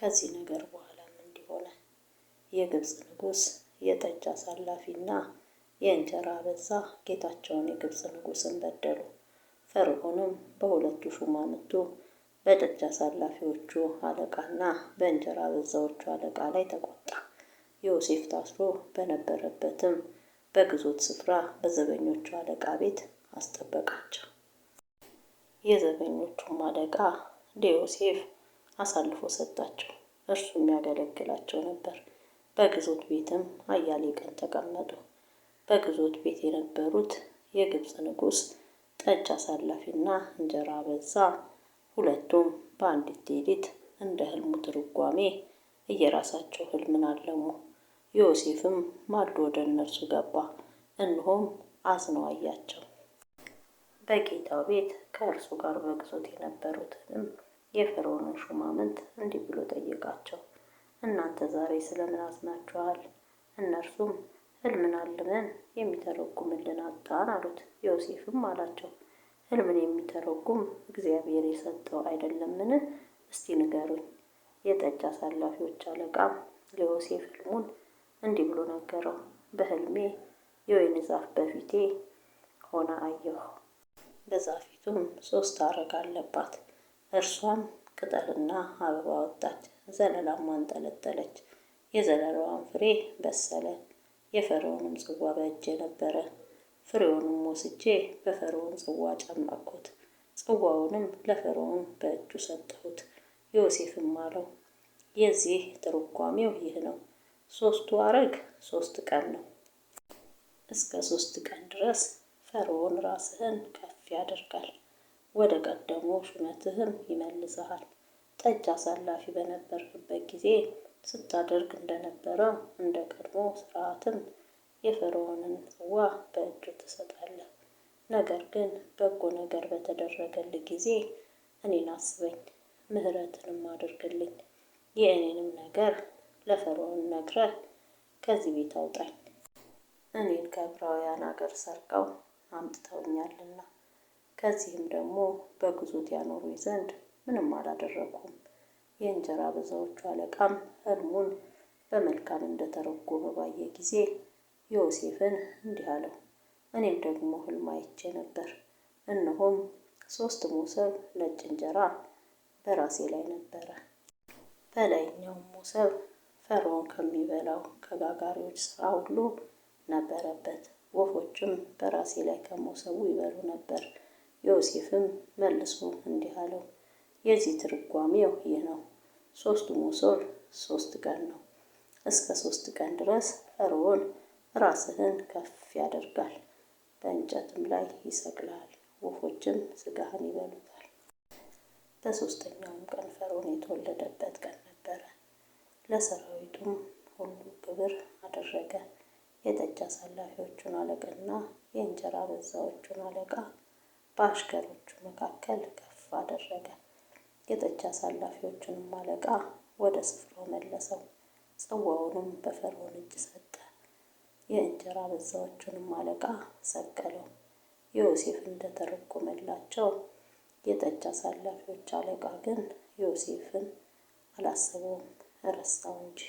ከዚህ ነገር በኋላም እንዲህ ሆነ፣ የግብፅ ንጉሥ የጠጅ አሳላፊና የእንጀራ አበዛ ጌታቸውን የግብፅ ንጉሥን በደሉ። ፈርዖንም በሁለቱ ሹማምቱ በጠጅ አሳላፊዎቹ አለቃና በእንጀራ አበዛዎቹ አለቃ ላይ ተቆጣ። ዮሴፍ ታስሮ በነበረበትም በግዞት ስፍራ በዘበኞቹ አለቃ ቤት አስጠበቃቸው። የዘበኞቹም አለቃ ለዮሴፍ አሳልፎ ሰጣቸው፣ እርሱም ያገለግላቸው ነበር። በግዞት ቤትም አያሌ ቀን ተቀመጡ። በግዞት ቤት የነበሩት የግብፅ ንጉሥ ጠጅ አሳላፊና እንጀራ አበዛ፣ ሁለቱም በአንዲት ሌሊት እንደ ሕልሙ ትርጓሜ እየራሳቸው ሕልምን አለሙ። ዮሴፍም ማልዶ ወደ እነርሱ ገባ፣ እነሆም አዝነው አያቸው። በጌታው ቤት ከእርሱ ጋር በግዞት የነበሩትንም የፈርዖንን ሹማምንት እንዲህ ብሎ ጠየቃቸው፣ እናንተ ዛሬ ስለምን አዝናችኋል? እነርሱም ሕልምን አልመን የሚተረጉምልን አጣን አሉት። ዮሴፍም አላቸው፣ ሕልምን የሚተረጉም እግዚአብሔር የሰጠው አይደለምን? እስቲ ንገሩኝ። የጠጅ አሳላፊዎች አለቃም ለዮሴፍ ሕልሙን እንዲህ ብሎ ነገረው። በሕልሜ የወይን ዛፍ በፊቴ ሆና አየሁ። በዛፊቱም 3 አረግ አለባት። እርሷም ቅጠልና አበባ ወጣች፣ ዘለላም አንጠለጠለች። የዘለላዋም ፍሬ በሰለ። የፈርዖንም ጽዋ በእጄ ነበረ። ፍሬውንም ወስጄ በፈርዖን ጽዋ ጨመቅሁት፣ ጽዋውንም ለፈርዖን በእጁ ሰጠሁት። ዮሴፍም አለው፣ የዚህ ትርጓሜው ይህ ነው። 3ቱ አረግ 3 ቀን ነው። እስከ 3 ቀን ድረስ ፈርዖን ራስህን ከፍ ያደርጋል፣ ወደ ቀደሞ ሹመትህም ይመልስሃል። ጠጅ አሳላፊ በነበርህበት ጊዜ ስታደርግ እንደነበረው እንደ ቀድሞ ሥርዓትም የፈርዖንን ጽዋ በእጁ ትሰጣለህ። ነገር ግን በጎ ነገር በተደረገልህ ጊዜ እኔን አስበኝ፣ ምሕረትንም አድርግልኝ። የእኔንም ነገር ለፈርዖን ነግረህ ከዚህ ቤት አውጣኝ። እኔን ከዕብራውያን አገር ሰርቀው አምጥተውኛልና፣ ከዚህም ደግሞ በግዞት ያኖሩኝ ዘንድ ምንም አላደረግሁም። የእንጀራ አበዛዎቹ አለቃም ሕልሙን በመልካም እንደተረጎመ ባየ ጊዜ ዮሴፍን እንዲህ አለው፣ እኔም ደግሞ ሕልም አይቼ ነበር። እነሆም 3 መሶብ ነጭ እንጀራ በራሴ ላይ ነበረ። በላይኛውም መሶብ ፈርዖን ከሚበላው ከጋጋሪዎች ሥራ ሁሉ ነበረበት። ወፎችም በራሴ ላይ ከመሶቡ ይበሉ ነበር። ዮሴፍም መልሶ እንዲህ አለው፣ የዚህ ትርጓሜው ይህ ነው። 3ቱ መሶብ 3 ቀን ነው። እስከ 3 ቀን ድረስ ፈርዖን ራስህን ከፍ ያደርጋል፣ በእንጨትም ላይ ይሰቅልሃል፣ ወፎችም ሥጋህን ይበሉታል። በ3ኛውም ቀን ፈርዖን የተወለደበት ቀን ነበረ። ለሰራዊቱም ሁሉ ግብር አደረገ። የጠጅ አሳላፊዎቹን አለቃና የእንጀራ አበዛዎቹን አለቃ በአሽከሮቹ መካከል ከፍ አደረገ። የጠጅ አሳላፊዎቹንም አለቃ ወደ ስፍራው መለሰው፣ ጽዋውንም በፈርዖን እጅ ሰጠ። የእንጀራ አበዛዎቹንም አለቃ ሰቀለው። ዮሴፍ እንደተረጎመላቸው የጠጅ አሳላፊዎች አለቃ ግን ዮሴፍን አላሰበውም፣ ረሳው እንጂ።